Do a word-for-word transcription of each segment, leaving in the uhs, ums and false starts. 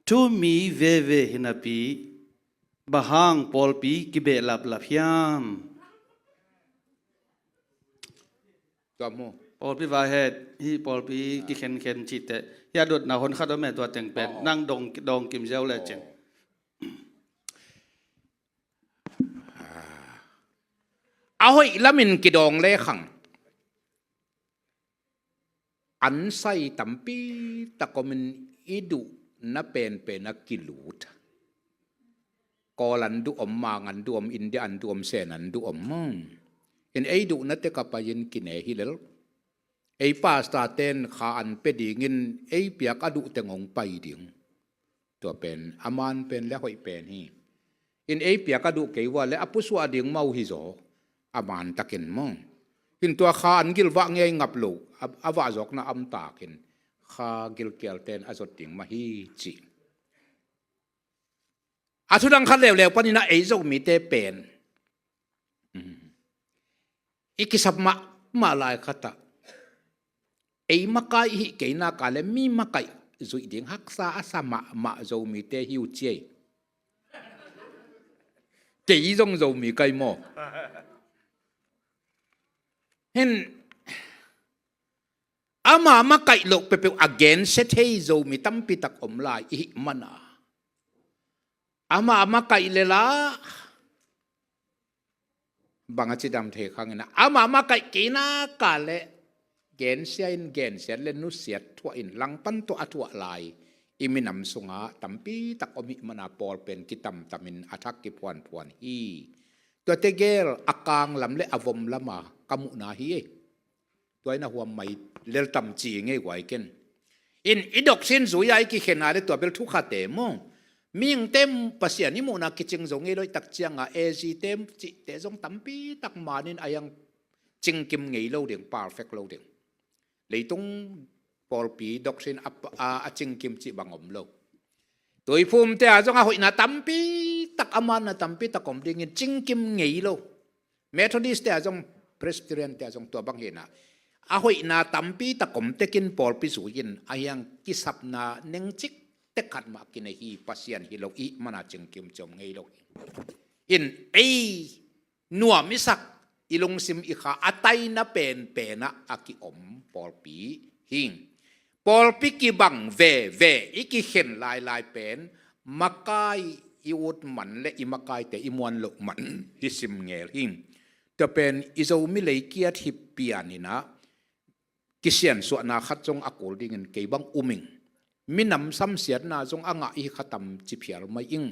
Thu mi veve hi napi, bang hang pawlpi kibehlaplap hiam? Tua mu. Pawlpi vai het, hih pawlpi kikhenkhen cihte. Hih a dotna hon khat om e, tua teng pen. Oh. Nang dawng, dawng kim ziau le cin. A hoih lamin kidawng le khang. Ansai tampi tak omin i duhna penpen a kilut. Kawl an duh om, Mang an duh om, India an duh om, Sen an duh om. In ei duhna tek a pai-in kine hi lel. Ei pastor ten kha an pia dingin ei piak a duh teng hong pai ding. Tua pen a man pen le a hoih pen hi. In ei piak a duh kei ua le a pusuah ding mah uh hi zaw. A man takin maw. Hin tua kha an gilvah ngei ngap lo, a, a vahzawkna a om takin kha gilkial ten a zot ding mah hi cih. A thudang khat leuleu panin ah ei Zomite pen, mm, i kisap mahmah lai khat ah ei makai i hih kei nak leh mi makaih zuih ding haksa a sa mahmah Zomite hi uh ci ei. Kei zong Zomi kai maw? Hin, ama makaih loh peuhpeuh a gensia thei Zomi tampi tak om lai i hih man a. Ama makaih leh lah bang a cidam thei khang in ah, ama makaih kei nak leh gensia in, gensiat leh nusiat thuah in, langpan tawh a thuah lai i minam sungah tampi tak om hih man a pawl pen kitamtam in a thak kiphuanphuan hi. Tuate gel a kang lam leh a vom lam a ka muhna hi ei. Tua in a huam mai lel tam ci ngei guai ken. In i dok sin zui a i kikhen a leh tua bel thu khat e maw. Mihingte Pasian i muhna kicing zo ngei lo i tak ciang a, A G te cihte zong tampi tak manin a hiang cingkim ngei lo ding, perfect lo ding. Leitung pawlpi dok sin a, a, a cingkim cih bang om lo. Tuiphumte ah zong a hoihna tampi tak, a manna tampi tak om dingin cingkim ngei lo. Methodist te ah zong, Presbyterian te ah zong tua bang hi in ah, a hoihna tampi tak om tekin pawlpi zui in a hiang kisapna nengcik tek khat mah kinei hi, Pasian hi lo i hih man a cingkim ci om ngei lo hi. In ei nuam i sak, i lungsim i kha a taina penpen ah a kiom pawlpi hi. Pawlpi kibang veve i kikhen lailai pen makai i ut man leh i makaite i muan loh man hi sim ngel hi. Tua pen i Zomi lei kiat hi pian in ah kisiansuahna khat zong a kul dingin kei bang um ing. Minam samsiatna zong a ngah i hi kha tam ci phial mai ing.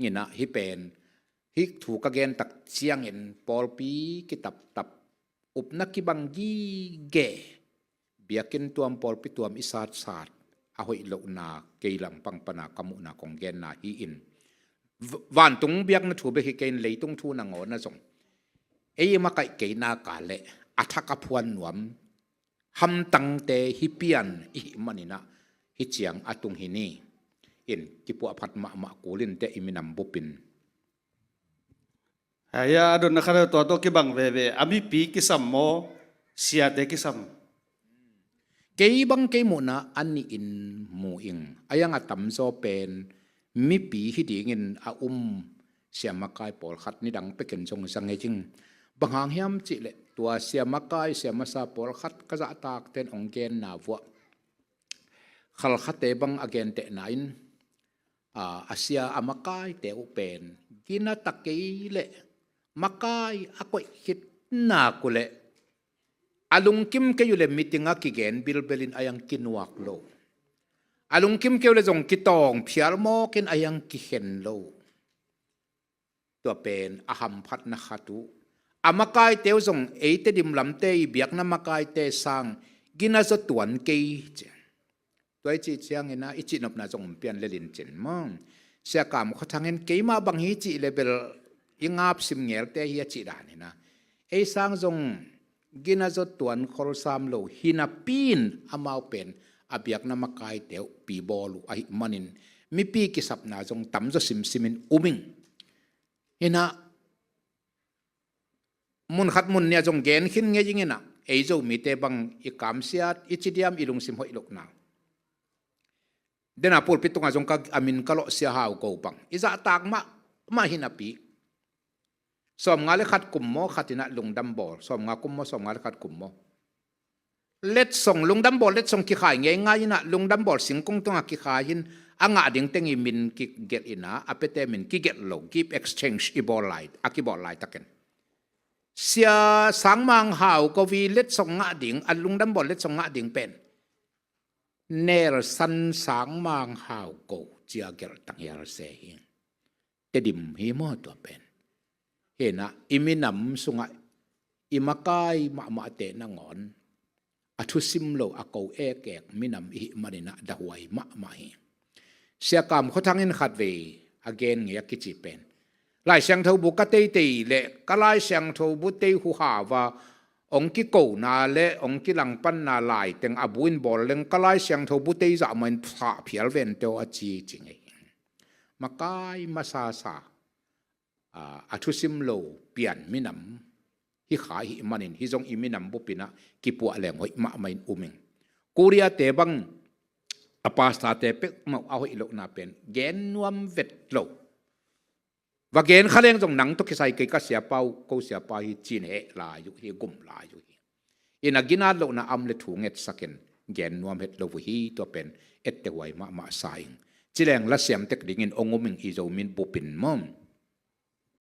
In ah hih pen, hih thu ka gen tak ciangin pawlpi kitaptap, upna kibang gige, biakinn tuam pawlpi tuam i satsat, a hoih lohna kei lampang pan a ka muhna kong genna hi in. V-, vantung biakna thu bek hi kei in, leitung thu nangawn ah zong ei makaih kei nak leh a thak a phuan nuam hamtangte hi pian i hih man in ah hih ciang a tung hi ni. In kipuahphat mahmah kul in teh i minam bup in. Haya, a dotna khat ah tua tawh kibang veve, a mipi kisam maw, siate kisam? Kei bang kei muhna a nih in mu ing. A hiang a tamzaw pen mipi hi dingin a um sia makai pawlkhat nidang pekin zong za ngei ing. Bang hang hiam cih leh tua sia makai, sia masa pawlkhat ka zahtak ten hong genna vuah, Khalkhate bang a gentehna in, a, a sia a makaite uh pen gina ta kei leh makai a koih khit nak uh leh a lungkim kei uh leh meeting a kigen bilbel in a hiang kinuak lo. A lungkim kei uh leh zong kitawng phial mawk in a hiang kikhen lo. Tua pen a hamphatna khat uh. A makaite uh zong eite dimlamte i biakna makaite sang gina zaw tuan kei ci. Tua i cih ciangin ah i cihnopna zong om pian lel in cin maw. Sia Kam Khua Thang in keimah bang hi cih leh bel i ngap sim ngelte hi a cih dan in ah, ei sang zong gina zaw tuan kholsam lo hi napi in amau pen a biakna makaite uh pi bawl uh ahih manin mipi kisapna zong tamzaw simsim in um ing. In ah mun khat mun nih ah zong gen khin ngei ing in ah, ei Zomite bang i kamsiat i ci diam, i lungsim hoih lohna. Dena pulpit tungah zong ka, a min ka lawh Sia Hau Ko bang. I zahtak mahmah hi napi. Sawmnga le khat kum maw, khat inah lungdam bawl. Sawmnga kum maw, sawmnga le khat kum maw. Letsong, lungdam bawl letsong kikhai ngeingai inah, lungdam bawl singkung tungah kikhai in, a ngah ding teng i min kigelh inah, a piate min kigelh lo, gift exchange i bawl lai, a kibawl laitakin. Sia Sang Mang Hau Ko i letsong ngah ding, a lungdam bawl letsong ngah ding pen Nelson Sang Mang Hau Ko ci-a gelh tanghial se hi. Tedim hi maw tua pen. Hinah, i minam sungah i makai mahmahte nangawn a thusim lo, a ko ekek minam i hih maninah dahuai mahmah hi. Sia Kam Khua Thang in khatvei a gen ngei a kici pen, Lai Siangtho bu ka teitei le ka Lai Siangtho bu tei huhau a ong kikona le ong kilangpanna laiteng a bu in bawl leng ka Lai Siangtho bu tei zah mah in sah phial vente aw a ci ci ngei hi. Makai masasa, a, a thusim lo pian minam hi kha i hih manin, hi zong i minam bupinah kipuah leng hoih mahmah in um ing. Korea-te bang a pastor-te peuhmah a hoih lohna pen gen nuam vet lo. Va gen kha leng zong nang tawh kisai kei ka siapa uh, ko siapa hi ci-in heh lai uh hi, gum lai uh hi. Inah ginat lohna a om le thu ngetsakin gen nuam het lo uh hi, tua pen ettehuai mahmah sa ing. Ci leng lasiam tek dingin ong um ing i Zomi bupin maw.